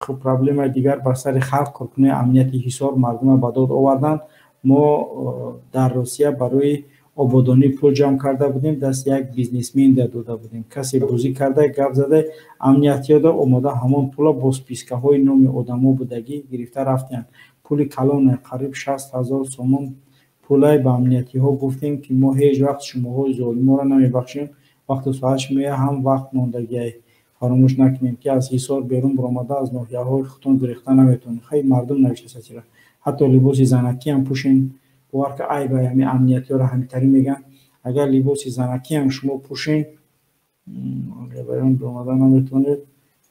Хуб, проблемаи дигар бар сари халқ: коркунои амнияти Ҳисор мардума ба дод оварданд. Мо дар Русия барои ободонӣ пул ҷамъ карда будем, дасти як бизнесмен дода будем. Касе бозӣ карда, гап зада, амниятиёда омода, ҳамон пула бо спискаҳои номи одамо будагӣ гирифта рафтанд. Пули калоне, қариб 60 000 сомон пулай. Ба амниятиҳо гуфтем, ки мо ҳеҷ вақт шумоҳои золиморо намебахшем. Вақту соатш меояд, ҳам вақт мондагиай. Фаромӯш накунем, ки аз Ҳисор берун баромада, аз ноҳияҳои худтон гурехта наметавонед. Хай, мардум навиштасатира, ҳатто либоси занакиам пӯшен, бовар ка, айб ҳами амниятиёро ҳамитарӣ мегӯянд. Агар либоси занакиам шумо пӯшен, берун баромада наметавонед.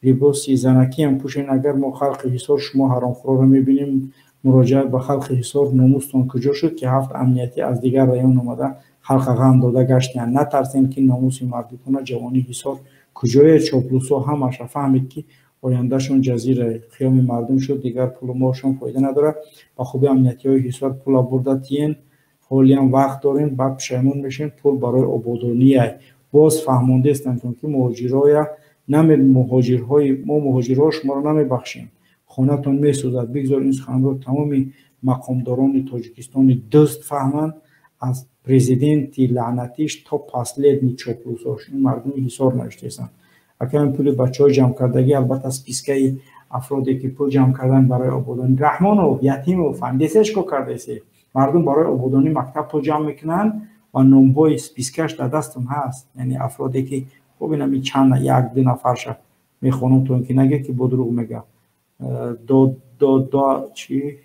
Либоси занакиам пӯшен, агар мо халқи Ҳисор шумо ҳаромхӯроро мебинем. Муроҷиат ба халқи Ҳисор: номустон куҷо шуд, ки ҳафт амниятӣ аз дигар район омада, халқа ғам дода гаштиянд? Натарсем, ки номуси мардутона, ҷавони Ҳисор куҷое? Чоплусо ҳамаша фаҳмид, ки ояндашон ҷазира қиёми мардум шуд, дигар пулу молшон фоида надорад. Ба хуби амниятиҳои Ҳисор пула бурда тиен, ҳолиам вақт дорем, баъд пушаймон мешем. Пул барои ободонияй. Боз фаҳмондестам, ки муҳоҷироя наме, муҳоҷирҳои мо, муҳоҷирҳо шуморо намебахшем, хонатон месӯзад. Бигзор ин суханро тамоми мақомдорони Тоҷикистони дӯст фаҳманд, аз президенти лаънатиш то последний чоплусош. Ин мардуми Ҳисор навиштаистанд. Акам пули бачаҳо ҷамъкардагӣ, албатта, спискаи афроде, ки пул ҷамъ кардан барои ободонӣ. Раҳмонов, Ятимов, фаҳмидесеш, ко кардасе? Мардум барои ободонии мактаб пул ҷамъ мекунанд ва номҳои спискаш дар дастам ҳаст, яъне афроде, ки, хуб, инами чанд, як ду нафарша мехонам, то ин ки нагӯяд, ки бо дурӯғ мега. Чи,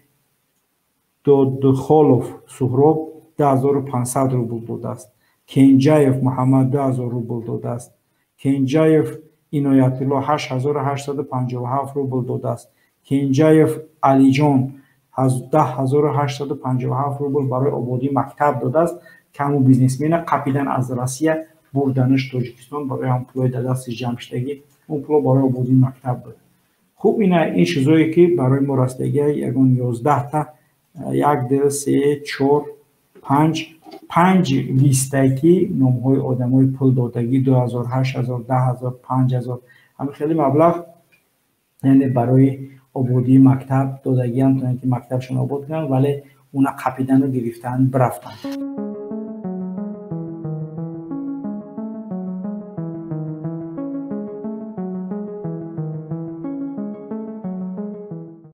Додхолов Суҳроб 2500 рубл додааст, Кенҷаев Муҳаммад 2000 рубл додааст, Кенҷаев Иноятулло 8857 рубл додааст, Кенҷаев Алиҷон 10 857 рубл барои ободии мактаб додааст. Каму бизнесмена қапидан, аз Россия бурданаш Тоҷикистон барои ҳам пулои дар дасти ҷамъшудагӣ. Он пуло барои ободии мактаб буд. Хуб, ина ин чизое, ки барои мо расидагия, ягон 11-та, як, ду, се, чор, панҷ, панҷ листае, ки номҳои одамои пул додагӣ: 2000, 8000, 10 000, 5000, ҳами хеле маблағ, яъне барои ободии мактаб додагиам, то ин ки мактабшон обод кунанд, вале уна қапидану гирифтан, бирафтанд.